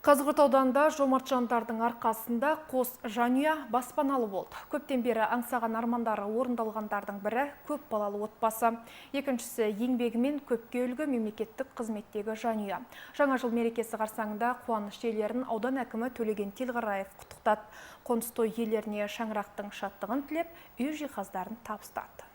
Қазығұрт ауданында жомарт жандардың арқасында қос жанұя баспаналы болды. Көптен бері аңсаған армандары орындалғандардың бірі – көп балалы отбасы. Екіншісі – еңбегімен көпке үлгі мемлекеттік қызметтегі жанұя. Жаңа жыл мерекесі қарсаңында қуаныш иелерін аудан әкімі Төлеген Телғараев құттықтады. Қоныс той иелеріне шаңырақтың шаттығын тілеп, үй жиһаздарын табыстады.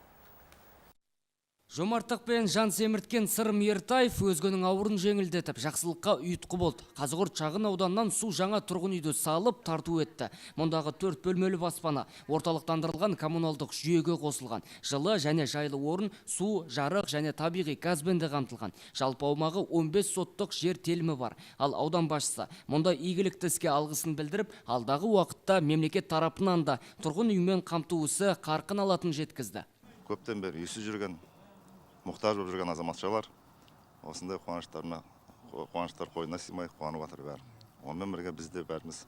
Жомарттықпен жан семірткен Сырым Ертаев өзгенің ауырын жеңілдетіп, жақсылыққа ұйытқы болды. Қазығұрт шағын ауданнан су жаңа тұрғын үйді салып, тарту етті. Мұндағы төрт бөлмелі баспана орталықтандырылған коммуналдық жүйеге қосылған. Жылы және жайлы орын су, жарық және табиғи газбен де қамтылған. Жалпы аумағы 15 соттық жер телімі бар. Ал аудан басшысы мұндай игілікті іске алғысын білдіріп, алдағы уақытта мемлекет тарапынан да тұрғын үймен қамту ісі қарқын алатынын жеткізді. Көптен бері үйсіз жүрген, мұқтаж болып жүрген азаматшалар осындай қуаныштарына, қуаныштар қойнына сыймай қуанып жатыр бәрі. Онымен бірге біз де бәріміз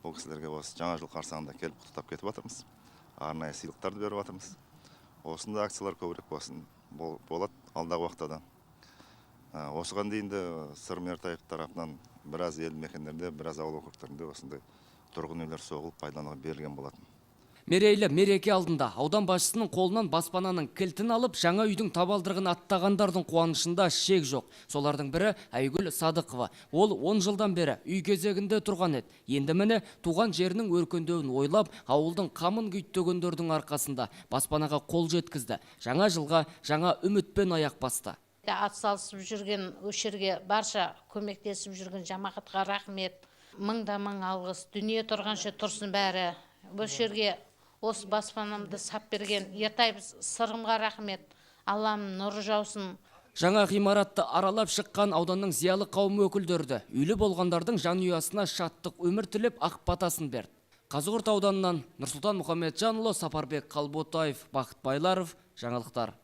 бұл кісілерге осы Жаңа жыл қарсаңында келіп, құттықтап кетіп жатырмыз, арнайы сыйлықтарды беріп жатырмыз. Осындай акциялар көбірек болсын, болады алдағы уақытта да. Осыған дейін де Сырым Ертаев тарапынан біраз елді мекендерде, біраз ауыл округтерінде осындай тұрғын үйлер соғылып, пайдалануға берілген болатын. Мерейлі мереке алдында аудан басшысының қолынан баспананың кілтін алып, жаңа үйдің табалдырығын аттағандардың қуанышында шек жоқ. Солардың бірі – Айгүл Садықова. Ол 10 жылдан бері үй кезегінде тұрған еді. Енді міне, туған жерінің өркендеуін ойлап, ауылдың қамын күйттегендердің арқасында баспанаға қол жеткізді. Жаңа жылға жаңа үмітпен аяқ басты. Атсалысып жүрген, осы жерге барша көмектесіп жүрген жамағатқа рахмет, мың да мың алғыс. Дүние тұрғанша тұрсын бәрі. Осы жерге осы баспанамды сап берген Ертаев Сырымға рахмет, Аллам нұры жаусын. Жаңа ғимаратты аралап шыққан ауданның зиялы қауым өкілдері де үйлі болғандардың жанұясына шаттық өмір тілеп, ақ батасын берді. Қазығұрт ауданынан Нұрсұлтан Мұхамеджанұлы, Сапарбек Қалботаев, Бақыт Байларов, жаңалықтар.